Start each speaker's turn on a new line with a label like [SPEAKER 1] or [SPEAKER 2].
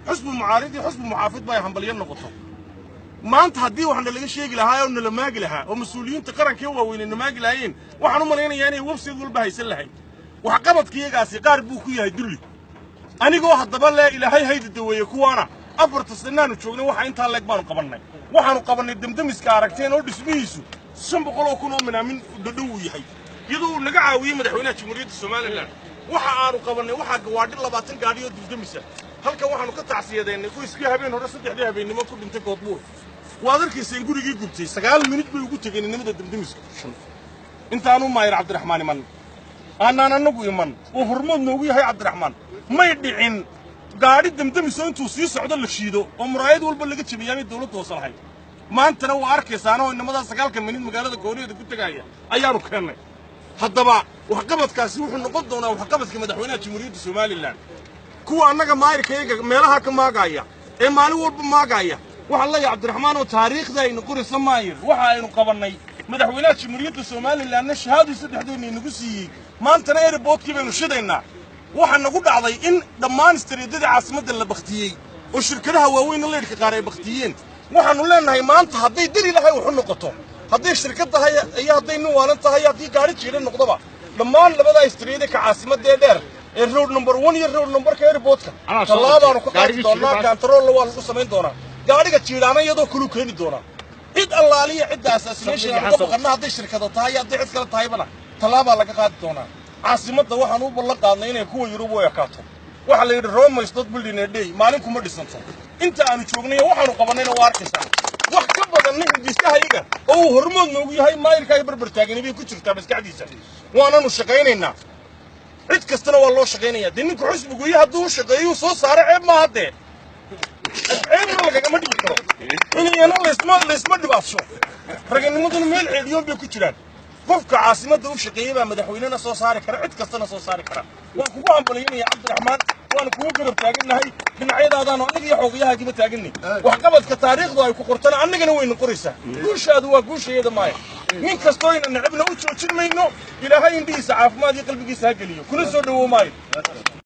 [SPEAKER 1] Xusbi mucaarid iyo xusbi muxaafid ba ay hambalyo noqoto. Maanta haddii wax nalaga sheegi lahaa oo nala maagi lahaa oo mas-uuliyiinta qaranka waaweynay na maagi lahaayeen, waxaan u malaynayaa inay website walba haysan lahayd. Waxqabadkayagaasi qaar buu ku yahay dulli. Anigoo haddaba lee Ilaahay hayda daweeye kuwaana, 4ta sanaanu joognay waxa intaa leeg baanu qabannay. Waxaanu qabannay demdemiska aragteen oo dhismihiisu 500,000 oo minaamin dhadhow uu yahay, iyadoo uu naga caawiyey madaxweynaha Jamhuuriyadda Somaliland. Waxa aanu qabannay waxaa gawaadhi 20 gaadhi oo demdemisa. Halkan waxaanu ka tacsiyadeennay qoyskii habeen hore 3dii habeennimo ku dhintay Koodbuur. Waad arkayseen gurigii gubtay, 9 minid bay ugu tegeen inamada demdemiska. Intaanu maayir Cabdiraxmaan iman, aanaan annagu iman, oo hormood noogu yahay Cabdiraxmaan, may dhicin gaadhi demdemisoo intuu sii socdo la shiido oo muraayad walba laga jabiyaamay dawladda hoose lahayd. Maantana waa arkaysaanoo inamadaa 9ka minid magaalada gooniheeda ku tegaya ayaanu keennay. Haddaba waxqabadkaasi wuxuu noqon doonaa waxqabadka madaxweynaha Jamhuuriyadda Somaliland. Kuwa annaga maayirkayaga meelaha ka maagaaya ee maalin walba maagaaya, waxaan leeyahay Cabdiraxmaan oo taariikhda aynu qoraysa maayir waxa aynu qabannay, madaxweynaha Jamhuuriyadda Somalilandna shahaaduu saddexdeenna inagu siiyey. Maantana airportkii baynu shidaynaa. Waxaa nagu dhacday in dhammaan istariidyadii caasimadda la baktiyey oo shirkadaha waaweyn leydhka qaar ay baktiyeen. Waxaannu leenahay maanta hadday dar Ilaahay waxu noqoto, hadday shirkad tahay iyo hadday nin waalan tahay, haddii gaari jiira noqdoba, dhammaan labadaa istariidyada ka caasimadee dheer ee road number 1 iyo road numberka airportka tallaabaanu ka qaadi doonaa, kantaroolna waa lagu samayn doonaa. Gaadhiga jiidhaana iyadoo kaluu keeni doonaa. Cid allaaliya cidda assassination aan uga baqanna, hadday shirkada tahay iyo hadday cid kale tahaybana, tallaabaa laga qaadi doonaa. Caasimadda waxaan u ballan qaadnay inay kuwa Yurub u ekaato. Waxaa la yidhi "Rome is not built in a day", maalin kuma dhisanto. Inta aanu joognay waxaanu qabannayna waa arkaysaa. Wax ka badanna hindisahayaga oo uu hormood noogu yahay maayirka ay barbar taagani bay ku jirtaa maskaxdiisa, waananu shaqaynaynaa. Cid kastana waa loo shaqaynayaa. Dee ninku xusbigu iyo hadduu u shaqeeyo soo saaro, ceeb maaha, dee ceebna lagagama dhigi karo. Inayana laysma dhibaafsho, raganimaduna meel ceedhiyoon bay ku jiraan. Qofka caasimadda u shaqeeyey baa madaxweynena soo saari kara, cid kastana soo saari kara. Waan kugu hambalyaynaya Cabdiraxmaan, waanu kugu garab taagannahay. Dhinacyadaadaanu annaga iyo xoogayahaagiba taaganay. Waxqabadka taariikhdu ay ku qortana annagana wayna qoraysaa. Guushaadu waa guushayada maaya. Nin kastoo ina necibna u joojin mayno. Ilaahay indhihiisa caafimaad iyo qalbigiisa ha geliyo. Kuna soo dhowow maayo.